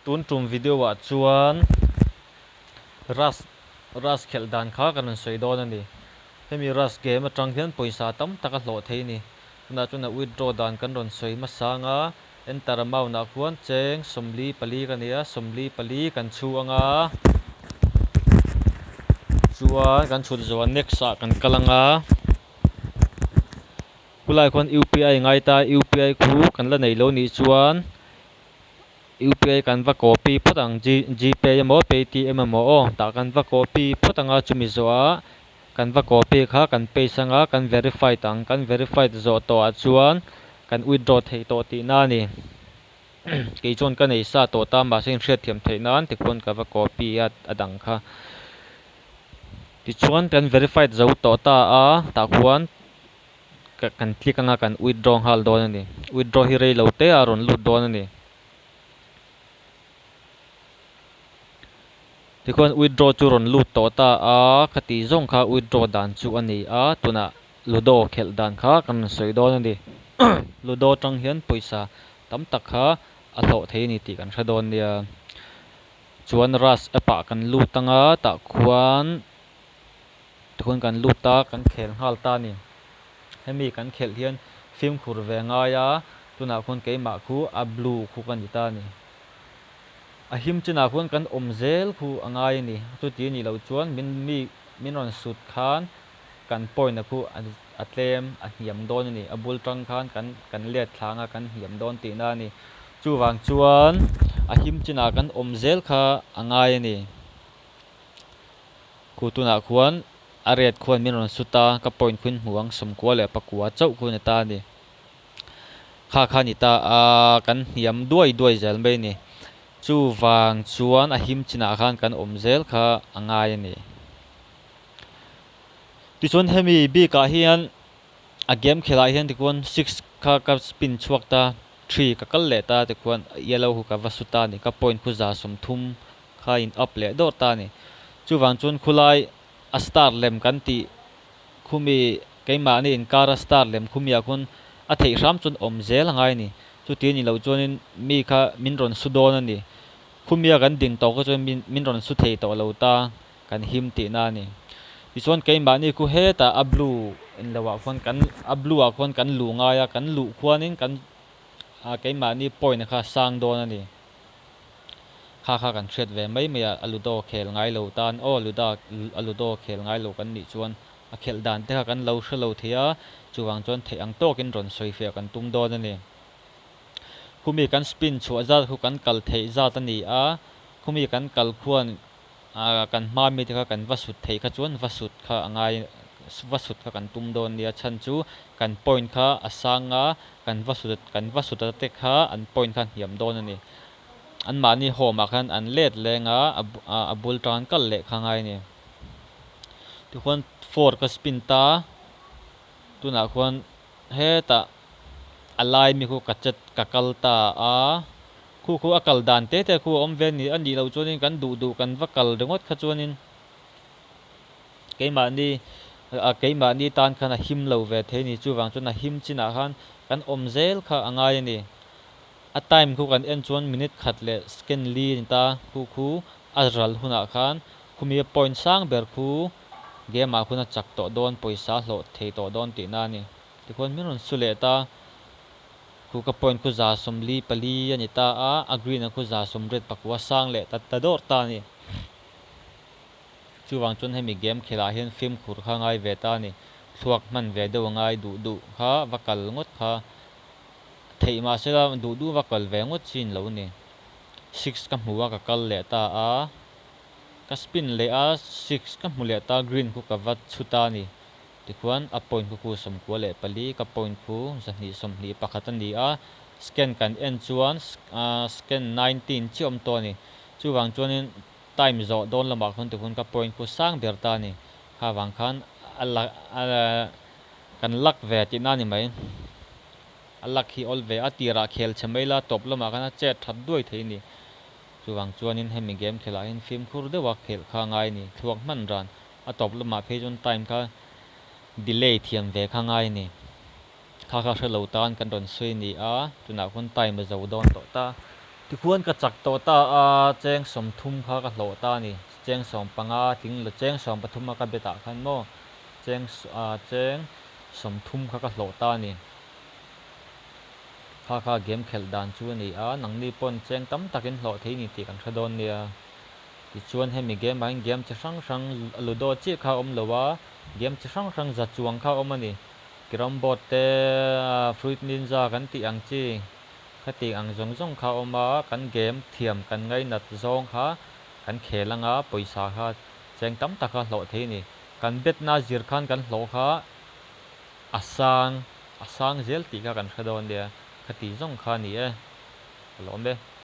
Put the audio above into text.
Tun tum video ah chuan Rust Rust khelh dan kha kan rawn sawi dawn a ni. Hemi Rust game atang hian pawisa tam tak a hlawh thei a ni. Tunah chuan a withdraw dan kan rawn sawi hmasa ang a, enter amount ah khuan cheng 44 ka nei a, 44 kan chhu ang a, chuan kan chhut zawh ah next ah kan kal ang a. Khulai khuan UPI ngai ta, UPI khu kan la nei lo nih chuan. UPI kan va copy phawt ang G Gpay emaw Paytm emaw aw tah kan va copy phawt ang a chumi zawhah kan va copy kha kan paste anga kan verified ang kan verified zawh tawhah chuan kan withdraw theih tawh tihna a ni kei chuan ka nei sa tawh ta mahse inhriatthiam theih nan tikhuan ka va copy a a dang kha tichuan kan verified zo tawh ta a tah khuan. Kan click anga kan withdraw nghal dawn a ni. Withdraw hi rei lo te a rawn lut dawn a ni. Tikhuan withdraw chu rawn lut tawh ta a, khati zawng kha withdraw dan chu a ni a, tunah ludo khelh dan kha kan rawn sawi dawn a ni. Ludo atang hian pawisa tam tak kha a hlawh thei a ni tih kan hre dawn nia. Chuan Rust app ah kan lut anga tah khuan. Tikhuan kan lut a, kan khel nghal ta a ni. Hemi kan khelh hian fimkhur ve ngai a, tunah khuan keimah khu a blue khu ka ni ta a ni. A him chinah khuan kan awm zel khu a ngai a ni. Chuti a nih loh chuan min mi min rawn sut khan kan point a khu a tlem a hniam dawn a ni. A bul tang khan kan kan let thlang a kan hniam dawn tihna a ni. Chuvang chuan a him chinah kan awm zel kha a ngai a ni. Khu tunah khuan a red khuan min rawn sut a, ka point khuin hmu ang 94 chauh khu ni ta a ni. Kha kha ni ta a, kan hniam duai duai zel mai a ni. Chuvang chuan a him chinah khan kan awm zel kha a ngai a ni. Tichuan hemi bikah hian a game khelh ah hian tikhuan six kha ka spin chhuak ta, three ka kal leh ta tikhuan yellow khu ka va sut ta a ni, ka point khu 30 kha in up leh dawr ta a ni. Chuvang chuan khulai a star lem kan tih khumi keimahni inkara star lem khumiah khawn a theih hram chuan awm zel a ngai a ni. Chuti a nih loh chuanin mi kha min rawn su dawn a ni. Khumia kan din tawh kha chuan min rawn su thei tawh lo ta kan him tihna a ni. Tichuan keimahni khu hetah a blue engloah khuan kan a blue ah khuan kan luh ngai a, kan luh khuanin kan keimahni point kha a sang dawn a ni. Kha kha kan hriat ve mai mai a, a ludo khel ngai lo tan aw luda a ludo khel ngai lo kan nih chuan a khelh dan te kha kan lo hre lo thei a, chuvang chuan theih ang tawkin rawn sawi fiah kan tum dawn a ni. Khumi kan spin chhuah zat khu kan kal theih zat a ni a, khumi kan kal khuan kan hma mi te kha kan va sut theih kha chuan va sut kha a ngai va sut kha kan tum dawn nia chhan chu kan point kha a sang a kan va sut kan va sut a te kha an point kha a hniam dawn a ni an mahni home ah khan an let leng a a bul tang an kal leh kha ngai a ni tikhuan four ka spin ta tunah khuan hetah a lai mi khu ka chet ka kal ta a. Khu khu a kal dan te te khu a awm ve a ni. A nih loh chuanin kan duh duh kan va kal ringawt kha chuanin keimahni keimahni tan khan a him lo ve thei a ni. Chuvang chuan a him chinah khan kan awm zel kha a ngai a ni. A time khu kan en chuan minute khat leh second li a ni ta. Khu khu a ral hunah khan khumi a point sang ber khu game ah khuan a chak tawh dawn pawisa a hlawh thei tawh dawn tihna a ni. Tikhuan min rawn su leh ta. Khu ka point khu 44 a ni ta a, a green a khu 89 sang leh ta ta dawr ta a ni. Chuvang chuan hemi game khelh ah hian fimkhur kha ngai ve ta a ni. Thluak hman ve deuh a ngai duh duh kha va kal ngawt kha theih mahse la duh duh va kal ve ngawt chin lo a ni. Six ka hmu a ka kal leh ta a, ka spin leh a six ka hmu leh ta green khu ka va chhu ta a ni. Tikhuan a point khu khu 94 ka point khu 221 a ni a, scan kan en chuan scan 19 chiah awm tawh a ni. Chuvang chuanin time zawh dawn lamah khawn tikhuan ka point khu sang ber ta a ni. Kha vang khan a la a kan luck ve tihna a ni mai. A luck hi awl ve a, tirah khel chhe mai la tawp lamah khan a chet that duai thei a ni. Chuvang chuanin hemi game khelh ah hian fimkhur deuha khelh kha a ngai a ni. Thluak hman ran A tawp lamah phei chuan time kha delay thiam ve kha ngai a ni. Kha kha hre lo tan kan rawn sawi a ni a, tunah khawn time a zo dawn tawh ta. Tikhuan ka chak tawh ta a, cheng 30 kha ka hlawh ta a ni. Cheng 15 tling lo cheng 13 a ka bet ah khan maw cheng cheng 30 kha ka hlawh ta a ni. Kha kha game khelh dan chu a ni a, nangni pawn cheng tam takin hlawh thei ni tih kan hre dawn nia. Tichuan hemi game ah hian game chi hrang hrang ludo chiah kha a awm lo a, game chi hrang hrang za chuang kha a awm a ni. Carrom board te fruit ninja kan tih ang chi khati ang zawng zawng kha a awm a, kan game thiam kan ngainat zawng kha kan khel anga pawisa kha cheng tam tak a hlawh thei a ni. Kan bet na zir khan kan hlawh kha a sang a sang zel tih kha kan hre dawn nia, khati zawng kha a ni e, ka lawm e.